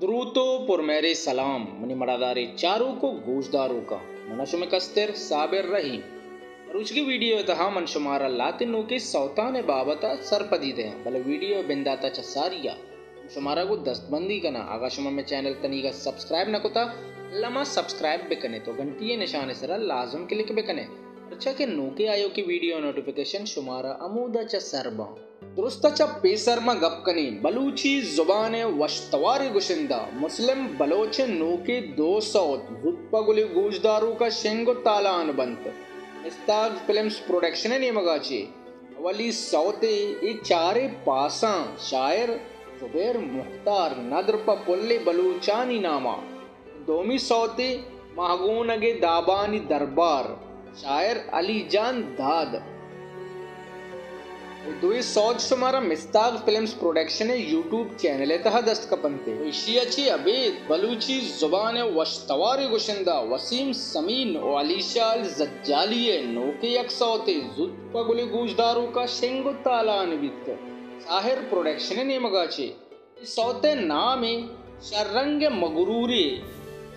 دروت و پرمہریں سلام منی مڑاداریں چاروک و گوشداروکاں۔ من شمئے کستر صابر رحیم۔ مروچگیں ویڈیو ءِ تہا من شمارا لہتیں نوکیں سوتانی بابت ءَ سرپدی دیاں، بلے ویڈیو ءِ بندات ءَ چہ ساری ءَ شمارا گوں دستبندی کناں، اگاں شما مئے چینل تنیگا سبسکرائب نہ کتا، الما سبسکرائب بکنیت و گھنٹی ءِ نشان ءِ سرا لازم کلک بکنیت، پرچا کہ نوکیں آیوکیں ویڈیو نوٹیفیکیشن شمارا ہمودا چہ سر باں۔ درست ءَ چہ پیسر ما گپ کنیں بلوچی زبان ءِ وش تواریں گشندہ مسلم بلوچ ءِ نوکیں دو سوت زوت پہ گلیں گوشداروکاں شنگ و تالان بنت۔ مستاگ فلمز پروڈکشن ءِ نیمگا چہ اولی سوتے اے چاریں پاساں شاعر زبیر مختار ندر پہ پلیں بلوچانی ناما، دومی سوتے ماہگونگ ءِ دابانی دربار، شاعر علی جان داد۔ اے دوئیں سوت شمارا مستاگ فلمز پروڈکشن ءِ یوٹیوب چینل ءِ تہا دست کپنت۔ ایشی ءَ چہ ابید بلوچی زبان ءِ وش تواریں گشندہ وسیم سمین و علی شاہ الزجالی ءِ نوکیں یک سوتے زوت پہ گلیں گوشداروکاں شنگ و تالان بیت۔ ساحر پروڈکشن ءِ نیمگا چہ اے سوت ءِ نام ایں شررنگ مغروری،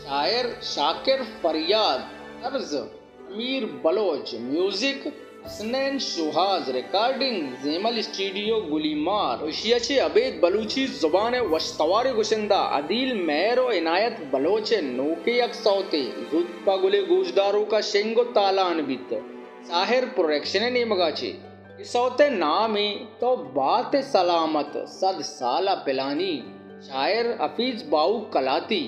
شاعر شاکر فریاد، طرز امیر بلوچ، میوزک حسنین شوہاز، ریکارڈنگ زیمل اسٹوڈیو گلیمار۔ ایشی ءَ چہ ابید بلوچی زبان ءِ وش تواریں گشندہ عدیل مہر و عنایت بلوچ ءِ نوکیں یک سوتے زوت پہ گلیں گوشداروکاں شنگ و تالان بیت۔ ساحر پروڈکشن ءِ نیمگا چہ اے سوت ءِ نام ایں تو بات سلامت صد سال ءَ پلانی، شاعر حفیظ باہو کلاتی،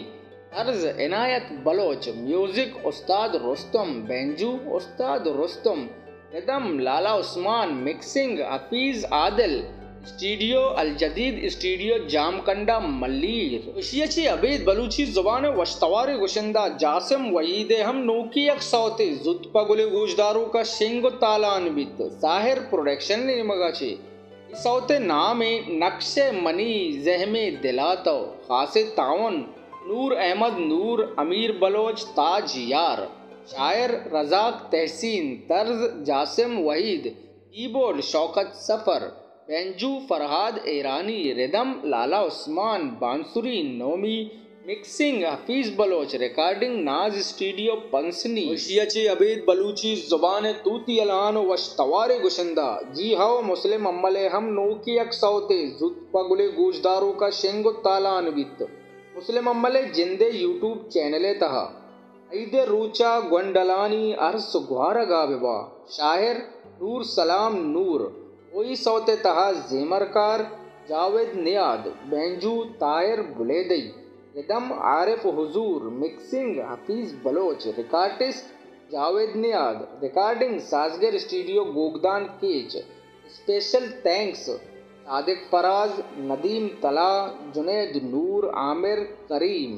طرز عنایت بلوچ، میوزک استاد رستم، بینجو استاد رستم، ردم لالا عثمان، مکسنگ حفیظ عادل، اسٹوڈیو الجدید، اسٹوڈیو جامکنڈا ملیر۔ ایشی ءَ چہ ابید بلوچی زبان ءِ وش تواریں گشندہ جاسم وحید ءِ ہم نوکیں یک سوتے زوت پہ گلیں گوشداروکاں شنگ و تالان بیت۔ ساحر پروڈکشن ءِ نیمگا چہ اے سوت ءِ نام ایں نقش منی زہمیں دلا تو، خاصیں تعاون نور احمد نور، امیر بلوچ، تاج یار، شاعر رزاق تحسین، طرز جاسم وحید، کیبورڈ شوکت سفر، بینجو فرہاد ایرانی، ردم لالا عثمان، بانسری نومی، مکسنگ حفیظ بلوچ، ریکارڈنگ ناز اسٹوڈیو پنسنی۔ ایشی ءَ چہ ابید بلوچی زبان ءِ توتی الہان و وش تواریں گشندہ جی ہو مسلم امل ءِ ہم نوکیں یک سوتے زوت پہ گلیں گوشداروکاں شنگ و تالان بیت۔ مسلم امل ءِ جند ءِ یوٹیوب چینل ءِ تہا عید ءِ روچا گونڈلانی ارس گوارگا ببا، شاعر نور سلام نور، کوئی سوت ءِ تہا زیمرکار جاوید نیاد، بینجو طاہر بلیدئی، ردم عارف حضور، مکسنگ حفیظ بلوچ، ریکارڈسٹ جاوید نیاد، ریکارڈنگ سازگر اسٹوڈیو گوگدان کیچ، اسپیشل تھینکس صادق فراز، ندیم طلا، جنید نور، عامر کریم۔